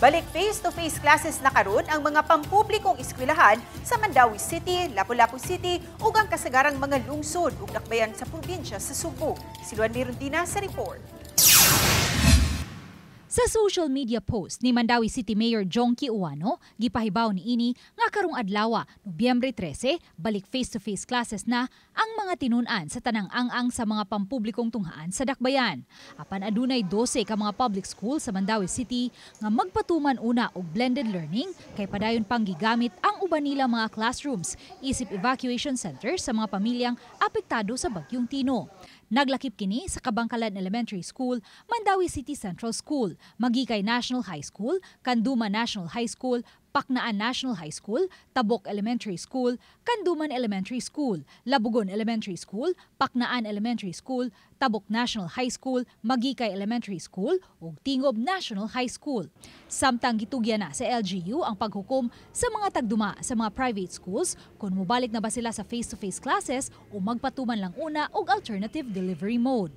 Balik face-to-face classes na karon ang mga pampublikong eskwelahan sa Mandaue City, Lapu-Lapu City ug ang kasagarang mga lungsod ug dakbayan sa probinsya sa Sugbo. Si Luan Mirundina sa report. Sa social media post ni Mandaue City Mayor Jonkie Ouano, gipahibaw niini nga karong adlaw, Nobyembre 13, balik face-to-face classes na ang mga tinun-an sa tanang ang-ang sa mga pampublikong tunghaan sa dakbayan. Apan adunay 12 ka mga public school sa Mandaue City nga magpatuman una og blended learning kay padayon pang gigamit ang uban nila mga classrooms isip evacuation center sa mga pamilyang apektado sa Bagyong Tino. Naglakip kini sa Kabangkalan Elementary School, Mandaue City Central School, Maguikay National High School, Canduman National High School, Paknaan National High School, Tabok Elementary School, Canduman Elementary School, Labugon Elementary School, Paknaan Elementary School, Tabok National High School, Maguikay Elementary School ug Tingob National High School. Samtang gitugyan na sa LGU ang paghukom sa mga tagduma sa mga private schools kung mobalik na ba sila sa face-to-face classes o magpatuman lang una og alternative delivery mode.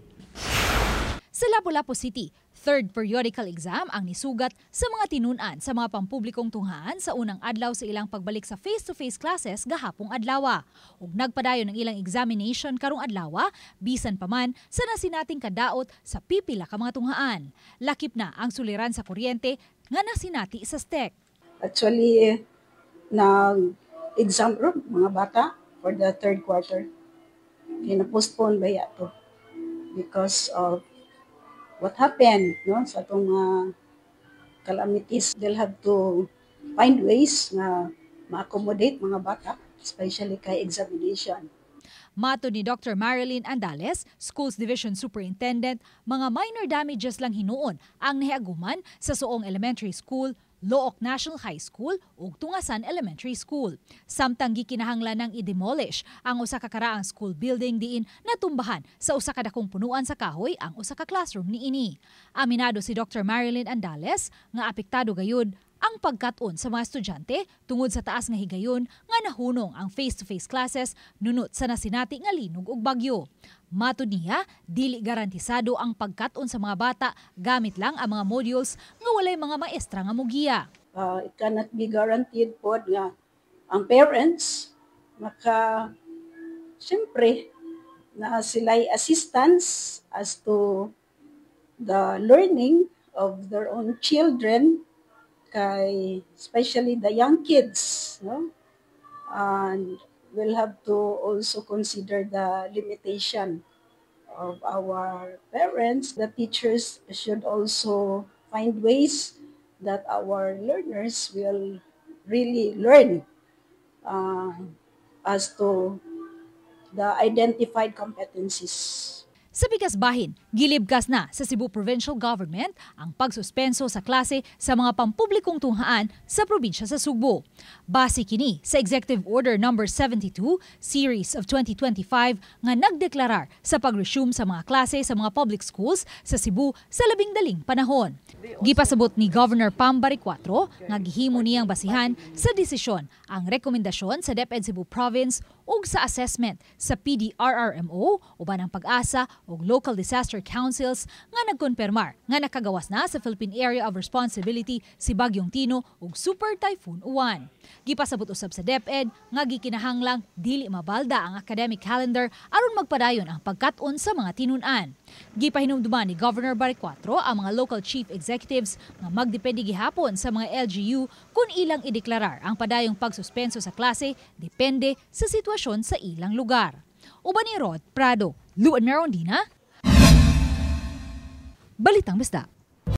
Sa Lapu-Lapu City, third periodical exam ang nisugat sa mga tinun-an sa mga pampublikong tunghaan sa unang adlaw sa ilang pagbalik sa face-to-face classes gahapong adlaw. Ug nagpadayon ang ilang examination karong adlaw, bisan pa man sa nasinating kadaot sa pipila ka mga tunghaan. Lakip na ang suliran sa kuryente nga nasinati sa STEC. Actually, nag-exam ro mga bata for the third quarter. Kina-postpone ba to because of what happened, no, sa atong calamities. They'll have to find ways nga ma-accommodate mga bata, especially kay examination. Matod ni Dr. Marilyn Andales, Schools Division Superintendent, mga minor damages lang hinuon ang nahiaguman sa Suong Elementary School, Looc National High School ug Tungasan Elementary School. Samtang gikinahanglan ng i-demolish ang usa ka karaang school building diin natumbahan sa usa ka dakong punuan sa kahoy ang usa ka classroom niini. Aminado si Dr. Marilyn Andales nga apektado gayud ang pagkat-on sa mga estudyante tungod sa taas nga higayon nga nahunong ang face-to-face classes nunot sa nasinati nga linog ug bagyo. Matod niya, dili garantisado ang pagkat-on sa mga bata gamit lang ang mga modules nga walay mga maestra nga mugiya. It cannot be guaranteed pod nga ang parents maka, siyempre, na sila'y assistance as to the learning of their own children kay especially the young kids, no, and we'll have to also consider the limitation of our parents. The teachers should also find ways that our learners will really learn as to the identified competencies. Sa pikas bahin, gilibkas na sa Cebu Provincial Government ang pagsuspenso sa klase sa mga pampublikong tunghaan sa probinsya sa Sugbo. Base kini sa Executive Order Number 72, Series of 2025 nga nagdeklarar sa pag-resume sa mga klase sa mga public schools sa Cebu sa labing daling panahon. Gipasabot ni Governor Pam Baricuatro nga gihimo niyang basihan sa desisyon ang rekomendasyon sa DepEd Cebu Province ug sa assessment sa PDRRMO uban ang PAGASA ug local disaster councils nga nagkonfirmar nga nakagawas na sa Philippine Area of Responsibility si Bagyong Tino ug Super Typhoon Uwan. Gipasabot usab sa DepEd nga gikinahanglang dili mabalda ang academic calendar aron magpadayon ang pagkat-on sa mga tinun-an. Gipahinumduman ni Governor Baricuatro ang mga local chief executives nga magdepende gihapon sa mga LGU kung ilang ideklarar ang padayong pagsuspenso sa klase depende sa sitwasyon sa ilang lugar. Uban ni Rod Prado, Luan Merondina, Balitang Bisdak.